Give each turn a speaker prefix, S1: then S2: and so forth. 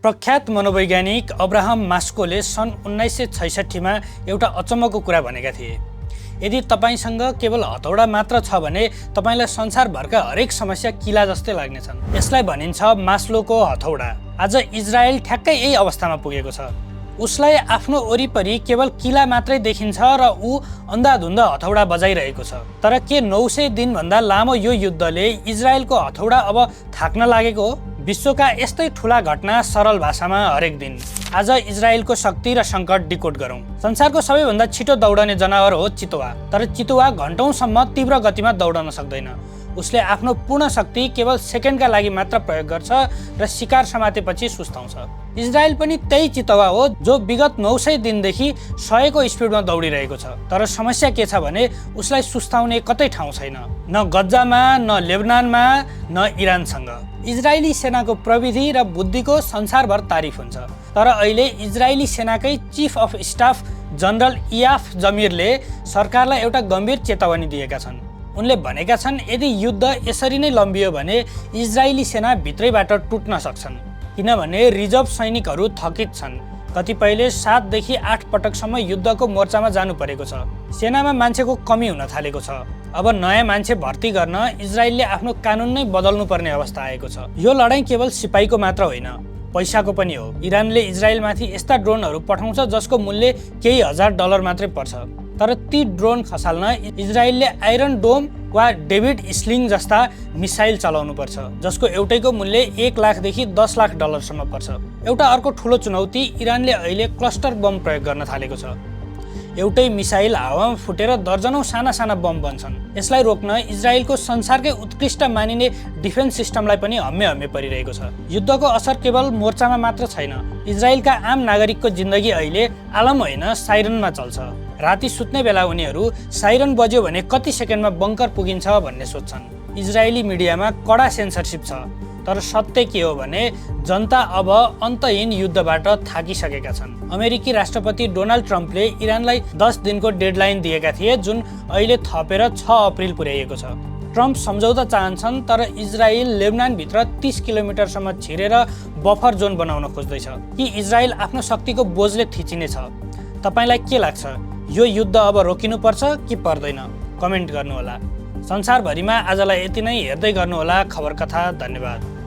S1: प्रख्यात मनोवैज्ञानिक अब्राहम मास्लोले सन् 1966 मा एउटा अचम्मको कुरा भनेका थिए। यदि तपाईसँग केवल हथौडा मात्र छ भने तपाईलाई संसारभरका हरेक समस्या किला जस्तै लाग्नेछन्। यसलाई भनिन्छ मास्लोको हथौडा। आज इजरायल ठ्याक्कै यही अवस्थामा पुगेको छ। उसलाई आफ्नो वरिपरि केवल किला मात्रै देखिन्छ र ऊ अन्धाधुन्ध हथौडा बजाइरहेको छ। तर के 900 दिनभन्दा लामो यो युद्धले इजरायलको हथौडा अब थाक्न लागेको हो? विश्वका यस्तै ठूला घटना सरल भाषामा हरेक दिन। आज इजरायलको शक्ति र संकट डिकोड गरौँ। संसारको सबैभन्दा छिटो दौडने जनावर हो चितुवा। तर चितुवा घण्टौँसम्म तीव्र गतिमा दौडन सक्दैन। उसले आफ्नो पूर्ण शक्ति केवल सेकेन्डका लागि मात्र प्रयोग गर्छ र शिकार समातेपछि सुस्ताउँछ। इजरायल पनि त्यही चितुवा हो जो विगत 900 दिनदेखि 100 को स्पिडमा दौडिरहेको छ। तर समस्या के छ भने उसलाई सुस्ताउने कतै ठाउँ छैन। न गज्जामा, न लेबनानमा, न इरानसँग। इजरायली सेनाको प्रविधि र बुद्धिको संसारभर तारिफ हुन्छ। तर अहिले इजरायली सेनाकै chief of staff general Eyal जमिरले सरकारलाई एउटा गम्भीर चेतावनी दिएका छन्। उनले भनेका छन् यदि युद्ध यसरी नै लम्बियो भने इजरायली सेना भित्रैबाट टुट्न सक्छन्, किनभने रिजर्भ सैनिकहरू थकित छन्। कतिपयले 7 देखि 8 पटकसम्म युद्धको मोर्चामा जानु परेको छ। सेनामा मान्छेको कमी हुन थालेको छ। अब नयाँ मान्छे भर्ती गर्न इजरायलले आफ्नो कानुन नै बदल्नु पर्ने अवस्था आएको छ। यो लडाईँ केवल सिपाहीको मात्र होइन, पैसाको पनि हो। इरानले इजरायलमाथि यस्ता ड्रोनहरू पठाउँछ जसको मूल्य केही हजार डलर मात्रै पर्छ। तर ती ड्रोन खसाल्न इजरायलले आइरन डोम वा डेभिड स्लिङ जस्ता मिसाइल चलाउनु पर्छ, जसको एउटैको मूल्य 1 लाखदेखि 10 लाख डलरसम्म पर्छ। एउटा अर्को ठुलो चुनौती इरानले अहिले क्लस्टर बम प्रयोग गर्न थालेको छ। एउटै मिसाइल हावामा फुटेर दर्जनौं साना साना बम बन्छन्। यसलाई रोक्न इजरायलको संसारकै उत्कृष्ट मानिने डिफेन्स सिस्टमलाई पनि हम्मे हम्मे परिरहेको छ। युद्धको असर केवल मोर्चामा मात्र छैन। इजरायलका आम नागरिकको जिन्दगी अहिले आलम होइन साइरनमा चल्छ। राति सुत्ने बेला उनीहरू साइरन बज्यो भने कति सेकेन्डमा बङ्कर पुगिन्छ भन्ने सोध्छन्। इजरायली मिडियामा कडा सेन्सरसिप छ। तर सत्य के हो भने जनता अब अन्तहीन युद्धबाट थाकिसकेका छन्। अमेरिकी राष्ट्रपति डोनाल्ड ट्रम्पले इरानलाई 10 दिनको डेडलाइन दिएका थिए, जुन अहिले थपेर 6 अप्रिल पुर्याइएको छ। ट्रम्प सम्झौता चाहन्छन्, तर इजरायल लेबनानभित्र 30 किलोमिटरसम्म छिरेर बफर जोन बनाउन खोज्दैछ। कि इजरायल आफ्नो शक्तिको बोझले थिचिनेछ? तपाईलाई के लाग्छ? यो युद्ध अब रोकिनुपर्छ कि पर्दैन? कमेन्ट गर्नुहोला। संसारभरिमा आजलाई यति नै। हेर्दै गर्नुहोला खबर कथा। धन्यवाद।